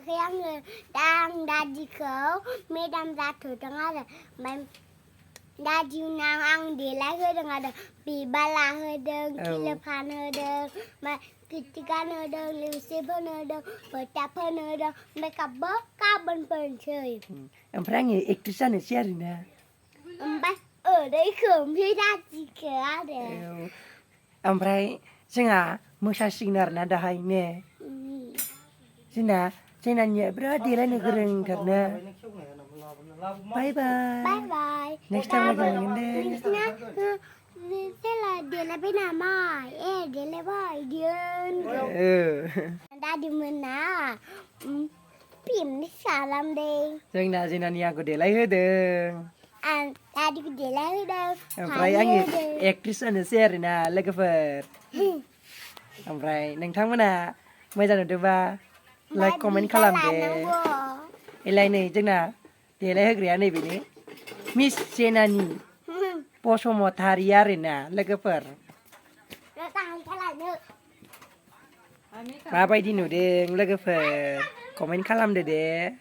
khéo đang đa đi khẩu mẹ đam ra thử trong đó mày đa chiều nàng ăn để lấy hơi đừng ada bị ba la hơi đơn kilo pan hơi đơn mà kitikan hơi đơn liu seven hơi đơn và chạp hơi đơn mày cặp bớt cao bên bên chơi Omprai ngi ektusan ne siarina. bắt ở đây không biết đa gì cả đấy Omprai singa musasingnar dahai ne. Sina nye bra dela ne gereng karna. Bye bye. bye bye Next time lagi ngende. next nha thế là để lại bên nào mà để lại bài điên đa đi mình à phim đi xả làm đi Sina ni aku delai hedeng. đa đi để lại đâu Omprai angi ektusan ne siarina legefer. Omprai nang thang mana mai jan do ba like comment kalam de. Ilai ni jengna delai hegria ni bini. Miss Senani posomo thariarina legefer. rồi tăng cái lại nữa Mabaidi nudeng legefer. Comment kalam de.